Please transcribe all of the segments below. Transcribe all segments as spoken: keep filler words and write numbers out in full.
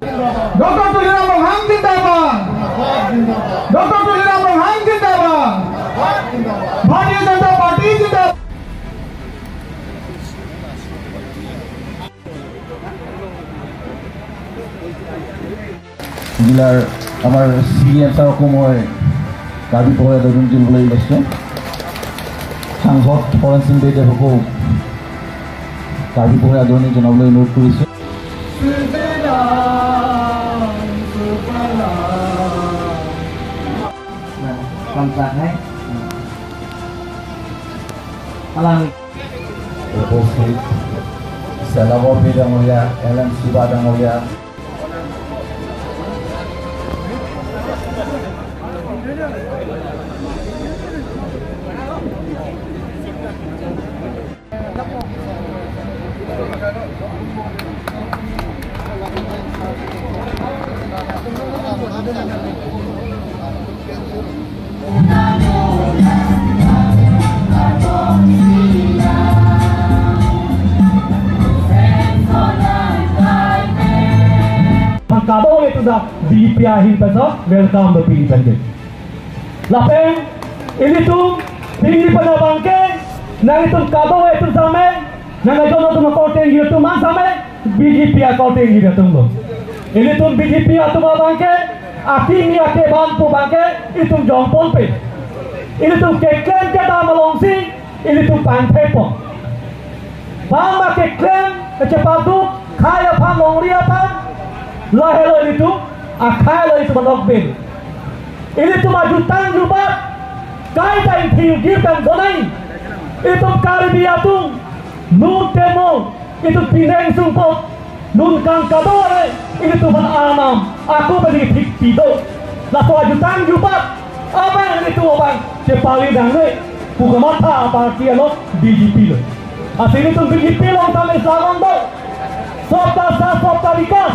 Doctor Tuliram Ronghang zindabad. Doctor Tuliram Ronghang zindabad. Bharatiya Janata Party zindabad. জিলাৰ আমাৰ চি E M ছাৰকো মই কাৰ্বি পহৰা আদৰণি জনাবলৈ ওলাইছোঁ। সাংসদ হৰেণ সিং বেদীদেৱকো কাৰ্বি পহৰা আদৰণি জনাবলৈ অনুৰোধ কৰিছোঁ। Nah, samsak hai. Alang. উপস্থিত চেলাবৰ পি ডাঙৰীয়া, এল এম শিৱা ডাঙৰীয়া, Pangkabo itu dah B J P ahin penso welcome the P N P. Lapen ilitum pini pen abangke nanglitum kadokave atum same, nangkejor atum akorte ingjir atum an same B J P akorte ingjir atumlo. Ilitum B J P atum abangke akimi akeban pu abangke itum jongponpe. Ilitum keklem kedam alongsi ilitum pangthepon. Bang ma keklem, kechepadu, khei aphan, longri aphan, lahelo ilitum akhei lo itum alokbin. Ilitum ajutang jubat, kaita ingthi ingir kan donai. Itum Karbi atum, nun temo, itum pineng sungpot, nun kangkado are, ilitum aphan anam, ako bagi thik pido. Laso ajutang jubat, abang ilitum abang, chepali dangne, pu kamatha party along B J P lo. Lasi ilitum B J P along tame selamat do. Sabka saath sabka vikas,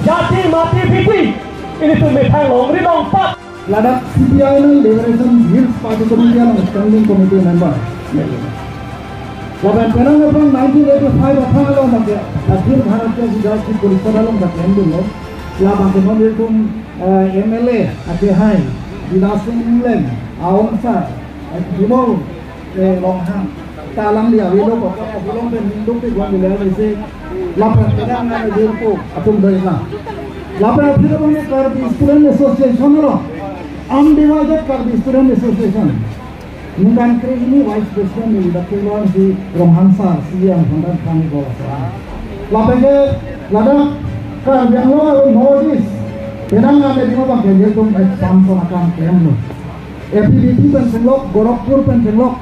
jati mati bhiti, ilitum methang longri longpat. Ladak C P I L Liberation Hills Party Committee along Standing Committee member. Lapen penang lapen nineteen eighty-five aphan along bangke Akhil Bharatiya Vidyarthi Parishad along bangke endun lo. Labangke non ilitum, eh, M L A akehai Bidya Sing Engleng, Aung San, eh, Bimol, eh, Ronghang. Ta alangli avelo ko, ko, ko, belong pen ningduk pe guan bilal isi. Lapen penang nang ejir ko, atum doi na. Lapen aphi abang Karbi Student Association lo. Undivided Karbi Student Association. Ningkan kre hini Vice President ni dak keluar si Ronghang Sar, si yang hendak kami bawa serang. Lapen ke, ladak Karbi Anglong alo North East. Penang nang ejir abangke ilitum expansion akam klem lo. A P B T pen chenglok, Gorakhpur pen chenglok,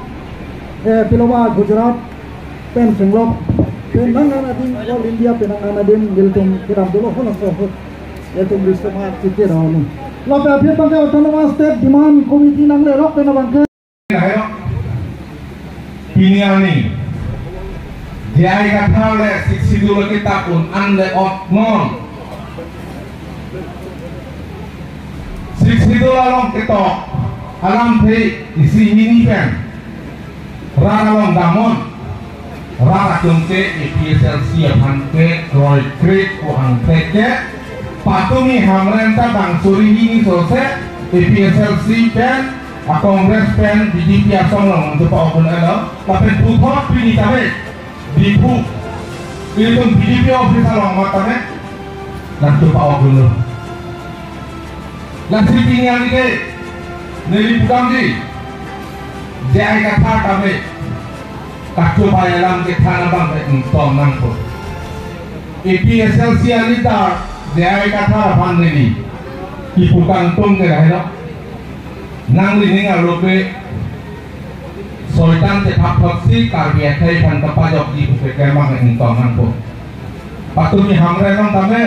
eh, piloba Gujarat pen chenglok, penang nang adim, All India penang nang adim, ilitum kedam dolo hono sohot, ilitum risoma chite ronu. Lapen aphi abangke Autonomous State Demand Committee nanglerok pen abangke. Pini arni, J I Kathar le Sixth Schedule kitap un-an le ot non. Sixth Schedule along ketok alamthe isi hini pen rat along damnon, rat atum ke A P H L C aphan ke kroikre ko angthek ke Patumi Hamren ta bang suri hini sose A P H L C pen, a Congress pen, B J P asong along nangchepa-ok un-elo, lapen puthot pini tame Diphu, ilitum B J P office along matame nangchepa-ok unlo. Lasi pini arni ke neli pudamji, J I Kathar tame kachopai alam kethan abang ke ingtong nangpo. A P H L C a leader J I Kathar aphan neli kipu kangtung ke lahelo. Nanglining arlo ke soitan chephap thotsi Karbi akhei aphan kapajokji pu ke kemang ingtong nangpo. Patumi Hamren along tame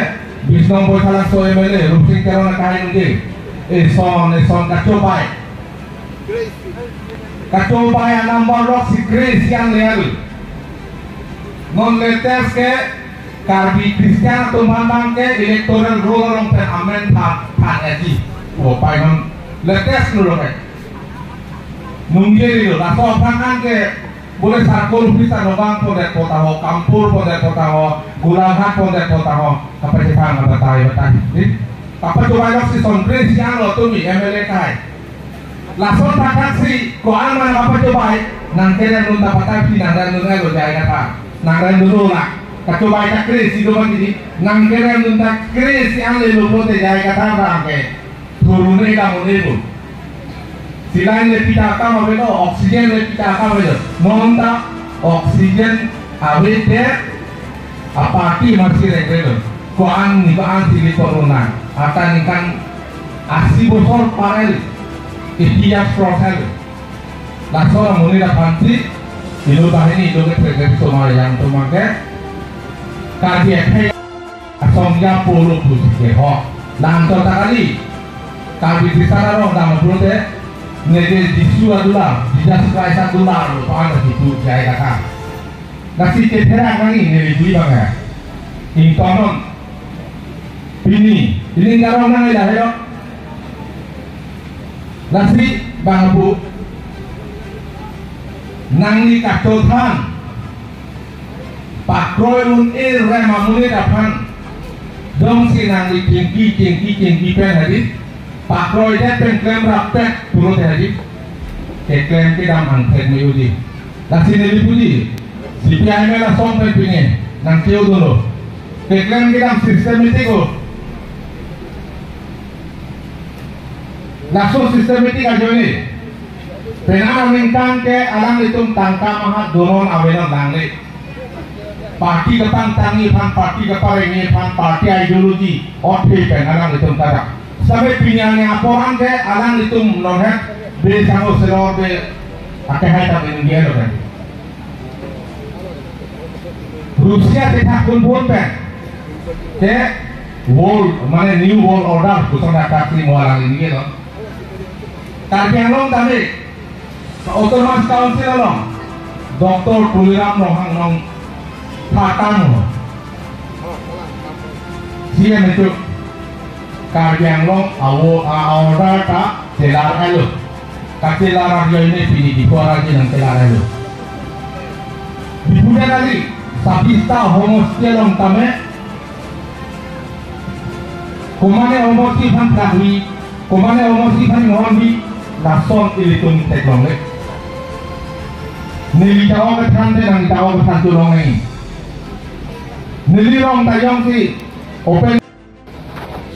Bishnoi Boithalangso M L A Rupsing Teron akehai nungji eson eson kachopai. Kachopai a-number lok si Christian level. Non latest ke Karbi Christian atum aphan abangke electoral roll along pen amend tha, tha esi. Opai non latest lo ke. Nungji lo, laso aphan an ke Bule circle office ta Nobang pondet po taho, Kampur pondet po taho, Golaghat pondet po taho, kapachethang abatai batai. Di? Kapachobei lok si songkre si-an lo tumi M L A kai. Lason thakthak si ko-an mana kapachobei, nangkerem dun ta patai pi nangrem dun lo J I Kathar. Nangrem dun lo la. Kachobei ta kre si do mati di. Nangkerem dun ta kre si-an le lo pote J I Kathar abang ke. Thurune dam un-e bo. Saline le pita akam avelo, oxygen le pita akam avelo. Non ta oxygen avedet a-party masi rengre lo. Ko-an ni ko-an si le corona. Ata ningkan asi bosor parel. Eighty years cross el. Laso amonit aphan si, ilo banghini ilo kethe kethe osomar yang atum abang ke. Karbi akhei asong ya polo pusi ke ho. Lam to ta kali. Karbi Trisar arong dam pulote, nede Jisu adular, Jesus Christ adular lo pa-an si pu J I Kathar. Lasi ketherak nangji neli dui abang ya. Ingtonon. Pini, pini karong nangji lahelo. Lasi bang abu. Nangli kachethan. Pakroi un-e rem amonit aphan. Jongsi nangli chingki, chingki, chingki pen hadi. Pakroidet pen klemrap pet pulote hadi. Keklem kedam angthek me-udi. Lasi neli puji. C P I M L asong pen pini. Nangkeu dolo. Keklem kedam systematic o. Laso systematic ajoine. Penang aningkan ke alanglitum tangka maha donon avenon langle. Party kepangtangji aphan, party keparengji aphan, party ideology, othe pen alanglitum kadak. Sampai pini arni apor an ke alanglitum non het be sango selor be akehai ta India lo kan. Russia ke thak pun pun pen. Ke world, mane new world order, kusana kaksi mo alang India lo. Karbi Anglong tadi, Autonomous Council along, Doctor Tuliram Ronghang nong thakang lo. C M itu Karbi Anglong awo a order ta chelar alo. Kachelar ajoine pini Diphu arat si nangchelar alo. Diphu dan ali, sabista homosti along tame, komane homosti aphan thakri, komane homosti aphan honbi, lason ilitum theklongle. Neli ta-o kethan te nangli ta-o kethan tu long nai. Neli rong ta jongsi open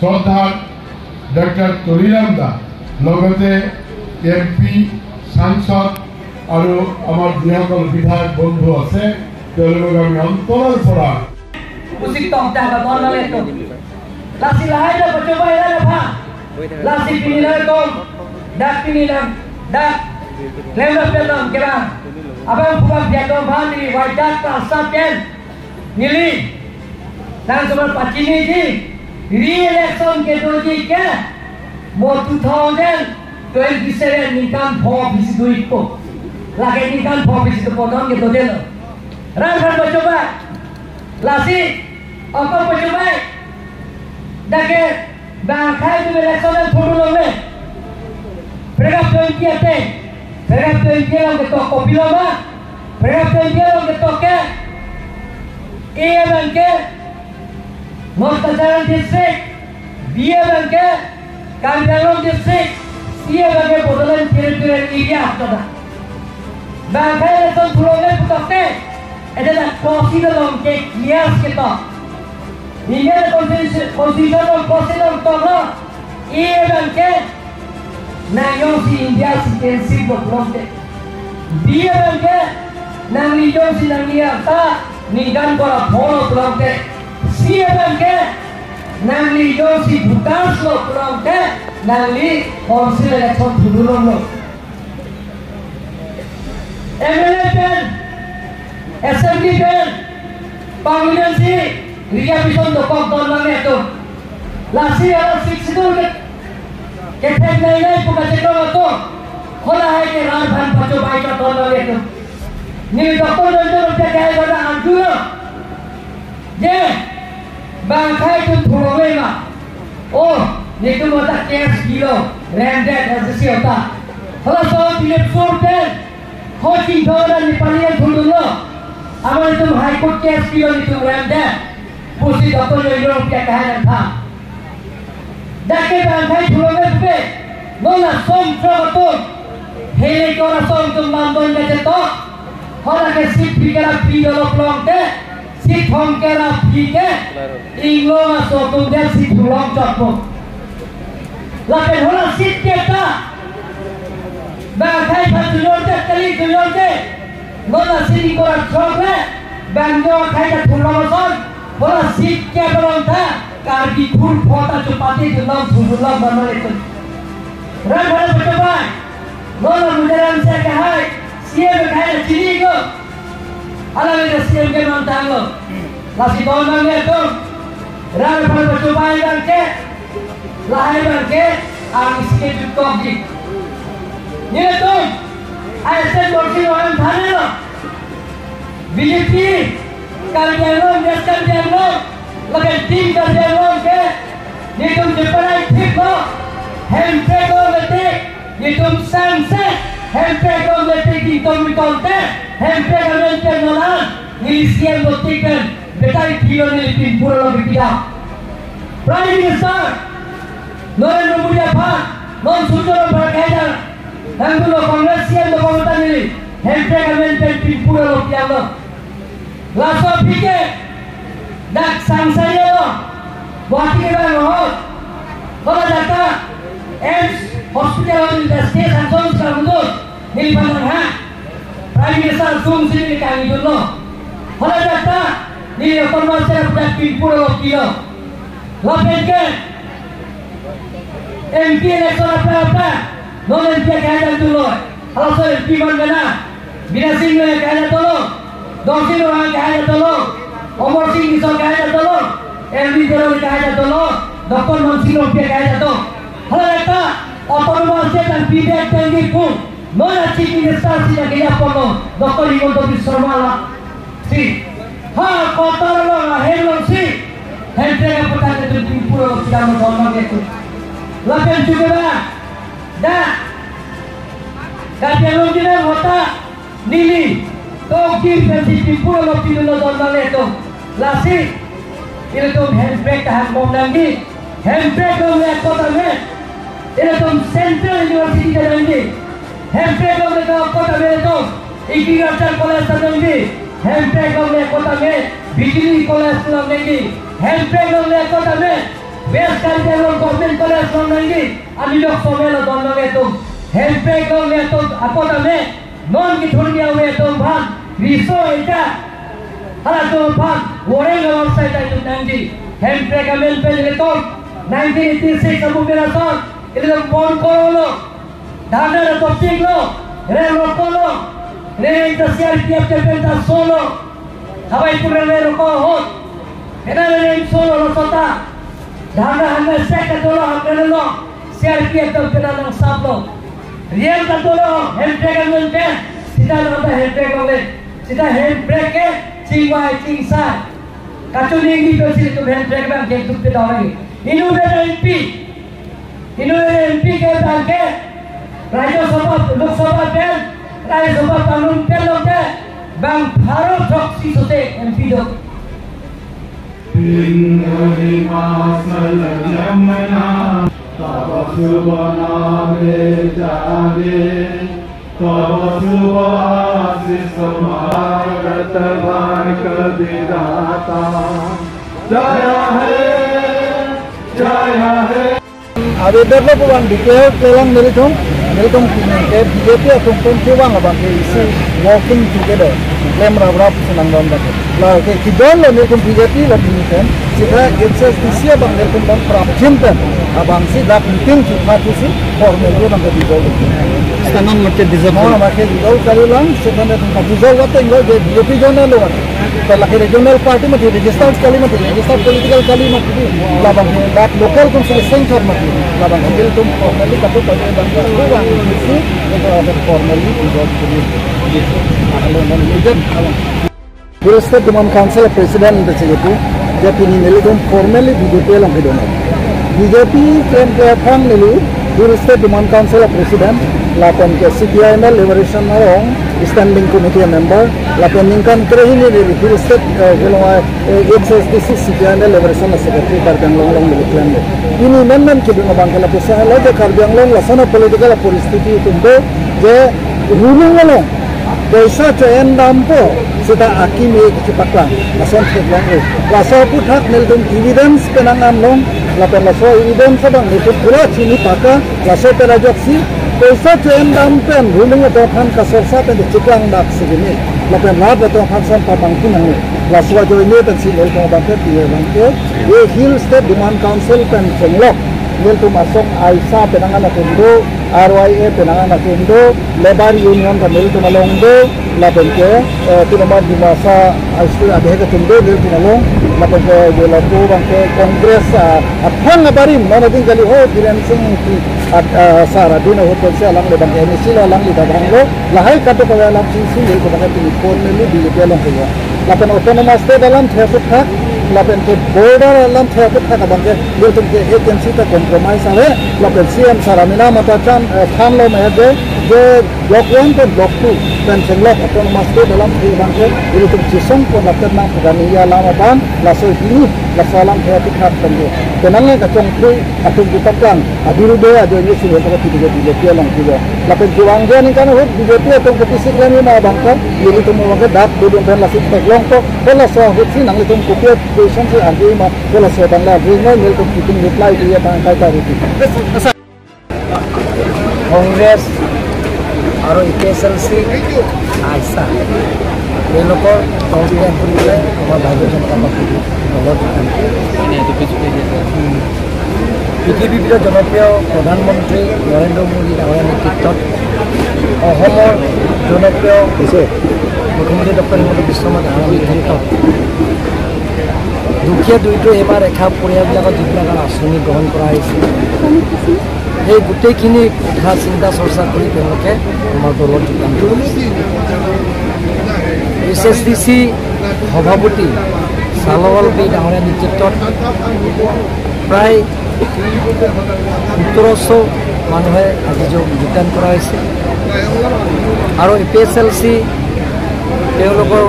শ্ৰদ্ধাৰ ডক্টৰ তুলিৰাম দা, লগতে M P, সাংসদ আৰু আমাৰ যিসকল বিধায়ক বন্ধু আছে, তেওঁলোকক আমি অন্তৰৰ পৰা Pusik tong ta ka ton lale to. Lasi lahai da pacho bai la pha. Lasi pini la kom. Dak pini la. Dak. Lem la pe tong kela. Abang phuba biak tong pha ni wai dak ta sa ten. Neli. Nang sebar pachiniji. Re-election kedoji ke. Mo two thousand twenty-seven ningkan pho bisi do-ikpo. Lake ningkan pho bisi dopo non kedodelo. Rang rang pacho bai. Lasi, ako pacho bai. Dak ke, bang akhei atum election an photo longle. Paragraph twenty ate. Paragraph twenty along ketok kopilo ma. Paragraph twenty along ketok ke. A abang ke. North Cachar District. B abang ke. Karbi Anglong District, C abang ke Bodoland Territorial Area atum ta. Bang akhei election pulongle putok te, ede ta constitution along ke clear ketok. Indian Constitution, Constitution along constitution along toklo, A abang ke nang jongsi India citizenship lo pulote. B abang ke nangli jongsi nangli ata ningkan bora pho lo pulote. C abang ke nangli jongsi voters lo pulote nangli council election thudun longlo. M L A pen, assembly pen, parliament si, reservation dokok don lame atum. Lasi hala Sixth Schedule ke, kethek nai nai pu kacheklo atum. Hala hai ke rar phan pacho bai ka don lame atum. Neli Doctor Ranjan Roy ta kahai pada anju lo. Je, bang akhei atum thurong le ma. Oh, netum ata case bilo, remdet asesi ata. Halaso Dilip Sur pen, Coaching thora ni palian thundunlo. Amat itum High Court case pilo itum remde. Pusi Doctor Yoyo Rongpi akehai nangtha. Dak ke bang khai thulongle pe. Non asom throk atum. Hele kora som tum mandon ke jeto. Hala ke seat phi kera phi dolo plong ke. Seat thong kera phi ke. Inglo aso tum dia seat thulong chotpo. Lapen hala seat ke ta. Bang khai pha tuyor te kali tuyor te. Non aseat ingkoi ra throk le. Bang jo khai ta thulong ason. Hala seat ke balong ta. Karbi khur phota chupati dunlong thudunlong bang non itum. Ran ran pachobai. Non la mujaran se kahai. C M kahai la chini ko. Hala le C M ke non tanglo. Lasi don bang le tum. Ran ran pachobai bang ke. Lahai bang ke, ang isi ke jutkok di. Nelitum, ascent Dorsing Rohan thane lo. B J P, Karbi Anglong, West Karbi Anglong, lapen Team Karbi Anglong ke, nelitum jeparai thik lo, Hemprek lo mete, nelitum sangse, Hemprek lo mete, nelitum mitonte, Hemprek amen pen nolan, neli C M lo tik pen, betai thilo neli pinpur lo bikida. Prime Minister Narendra Modi aphan, non Surjya Rongphar kaidar, nangtulo Congress C M do pamata neli, Hemprek amen pen pinpur lo piang lo. Laso aphi ke, dak sangsari lo, Guwahati ke bang hot, hala jata, AIIMS hospital hot, industry sanction sekarang itu, neli pandang ha. Prime Minister sung sini kami dulu. Hala jata, neli autonomous state punya pinpur lo kilo. Lapen ke, M P election apa apa, non M P kahai jatuh lo. Halaso M P man gana, Bina Singh lo kahai jatuh lo. Dorsing Rohan kahai jatuh lo. Amar Singh Tisso kahai jatuh lo. L V Teron kahai jatuh lo. Doctor Mansingh Rongpi kahai jatuh. Hala jata, autonomous state ang pibek tanggi pung. Non a Chief Minister si lagi ya pono, Doctor Himanta Biswa Sarma la. Si. Ha, kota lo, ha, hem lo si. Hem te ka putar ke tu pinpur lo, kita mo don lo ke tu. Lapen juga ba. Da. Kati lo kita hota. Neli. Tok kir pen si pinpur lo, pinpur lo don lo ke tu. Lasi. Ilitum Hemprek tahak bom nangji. Hemprek longle ako tame. Ilitum Central University ta nangji. Hemprek longle ako tame ilitum Agriculture College ta nangji. Hemprek longle ako tame Bijli College ta nangji. Hemprek longle ako tame West Karbi Anglong Government College ta nangji. Ani lok somel lo don longle tum. Hemprek longle ako tame. Non kithurbi ave atum aphan, riso eta, halatum aphan, wareng awang sai tai tum nangji. Hemprek amen pen ilitum, nineteen eighty-six abu perason, ilitum pon kolo lo, dana lo topik lo, rel roko lo, rel ta C R P F ke pen ta solo, habai pura rel roko hot, kena rel solo lo sota, dana hana sek ke dolo hana lo, C R P F atum kena nang sap lo. Rian ta dolo, Hemprek amen pen, sita nang ta Hemprek longle, sita Hemprek ke chingvai chingsai. Kachoningri pen si tum Hemprek bang ke tum pidong lagi. Inut pen M P, inut pen M P ke bang ke, Rajya Sabha, Lok Sabha pen, Rajya Sabha panun pen lo ke, bang pharo throksi sote M P do. Sindhu हिमाचल यमुना तव शुभ नामे जागे, तव शुभ आशीष भारत भाग्य विधाता। जय हे, जय हे। Abe develop abang detail kelang nelitum, nelitum ke B J P atum pen kevang abang ke isi working together, klem rap rap senang dam dam. La ke kidon lo nelitum B J P la pini pen, sita H S D C abang nelitum bang prap jin pen, abang si dak meeting si patu si formal lo nang ke dissolve. Sekarang makin dissolve. Mau makin dissolve kali lang, sekarang nelitum dissolve wateng lo, J P zonal lo. Lake regional party mati, registered kali mati, registered political kali mati. Labang ke dak local council center mati. Labang ke tum formally katu kali bang ke bang isi itu ada formally dissolve kali. Hill State Dewan Council President de J P, J P ni nelitum formally B J P along kedo. B J P pen ke aphan neli Hill State Dewan Council President lapen ke C P I M L Liberation Army Standing Committee member, lapen ningkan krehini neli Hill State, eh, Gulongai, eh, H S D C C P I M L Liberation Secretary Karbi Anglong along neli klemlo. Pini menmen kedun abang ke lapuson helo je Karbi Anglong lason a-political a-poristiti atum do, je rulung along poisa cho-en dampo seta akimi kachepaklang, lason theklonglo. Laso aphuthak nelitum evidence penang anlong, lapen laso evidence abang nelitum pura chini paka, laso pen ajoksi poisa cho-en dam pen rulung atum aphan kasorsa pen chiklang dak si kimi, lapen rat atum aphan son papangpinang. Laso ajoine pensi nelitum abang ke, pini abang ke, ye Hill State Demand Council pen chenglok nelitum asong AISA penang an atum do, R Y A penang an atum do, Labour Union ta nelitum along do, lapen ke, eh, Autonomous Dimasa High School adhe atum do nelitum along, lapen ke je lapu abang ke Congress, ah, aphang abarim, non ading kali ho, Biren Singh Engti, at, ah, sir, adin ahut pensi alangli abang ke M A C lo, alangli ta vanglo, lahai kadokave alam si si nelitum abang ke pini formally B J P along keya. Lapen Autonomous State alamthe aphuthak, lapen ke border alamthe aphuthak abang ke, nelitum ke agency ta compromise ave, lapen C M sir amena mata chan, eh, thanlo me je, je Block one pen Block two pen chenglok Autonomous State alamthe abang ke, nelitum chisong pon lapen nang pagani alam abang, laso hini, laso alamthe aphuthak pen ke. Penang le kachongthui atum kepaklang, abirudhe ajoine si nelitum ke B J P along keya. Lapen kevangji aningkan ahut B J P atum kopisi klem ma abang ke, nelitum abang ke dak dodun pen lasi theklongpo, ko laso ahut si nanglitum kopi question si arju ma, ko laso abang la ring nelitum kiting reply diye abang kaita riti. Congress আৰু A P H L C, AISA, তেওঁলোকৰ তলতে এখন বোলে আমাৰ ভাৰতীয় জনতা পাৰ্টি দলত যোগদান কৰে। পৃথিৱীৰ ভিতৰত জনপ্ৰিয় প্ৰধানমন্ত্ৰী নৰেন্দ্ৰ মোদী ডাঙৰীয়াৰ নেতৃত্বত অসমৰ জনপ্ৰিয় মুখ্যমন্ত্ৰী ডক্টৰ হিমন্ত বিশ্ব শৰ্মা ডাঙৰীয়াৰ নেতৃত্বত দুখীয়া দৰিদ্ৰ সীমাৰেখা পৰিয়ালবিলাকক যিবিলাক আঁচনি গ্ৰহণ কৰা হৈছে, সেই গোটেইখিনি কথা চিন্তা চৰ্চা কৰি তেওঁলোকে আমাৰ দলত যোগদান কৰিছে। H S D C সভাপতি চালৱাল বি ডাঙৰীয়াৰ নেতৃত্বত প্ৰায় সোতৰশ মানুহে আজি যোগ, যোগদান কৰা হৈছে। আৰু A P H L C তেওঁলোকৰ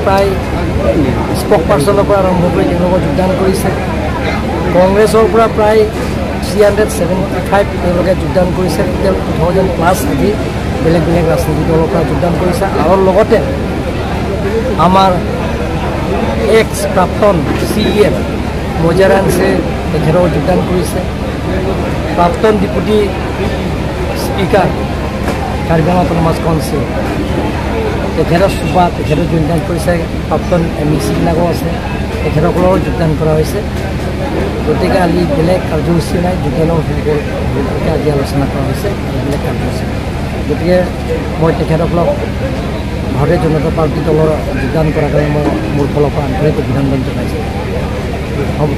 প্ৰায় স্পক পাৰ্চনৰ পৰা আৰম্ভ কৰি তেওঁলোকৰ যোগদান কৰিছে। কংগ্ৰেছৰ পৰা প্ৰায় থ্ৰী হাণ্ড্ৰেড ছেভেণ্টি ফাইভ তেওঁলোকে যোগদান কৰিছে। টোটেল টু থাউজেণ্ড প্লাছ আজি বেলেগ বেলেগ ৰাজনৈতিক দলৰ পৰা যোগদান কৰিছে। আৰু লগতে আমাৰ এক্স প্ৰাক্তন চি ই এম মৌজা ৰাংছে তেখেতেও যোগদান কৰিছে। প্ৰাক্তন deputy speaker Karbi Anglong autonomous council, তেখেতৰ চুবা, তেখেতেও যোগদান কৰিছে। প্ৰাক্তন এম ই চি বিলাকো আছে, তেখেতসকলৰো যোগদান কৰা হৈছে। গতিকে আজি বেলেগ কাৰ্যসূচী নাই, যোগদানৰ সম্পৰ্কে আজি আলোচনা কৰা হৈছে, বেলেগ কাৰ্যসূচী নাই। গতিকে মই তেখেতসকলক ভাৰতীয় জনতা পাৰ্টি দলৰ যোগদান কৰাৰ কাৰণে মই মোৰ ফালৰ পৰা আন্তৰিক অভিনন্দন জনাইছোঁ। হ'ব।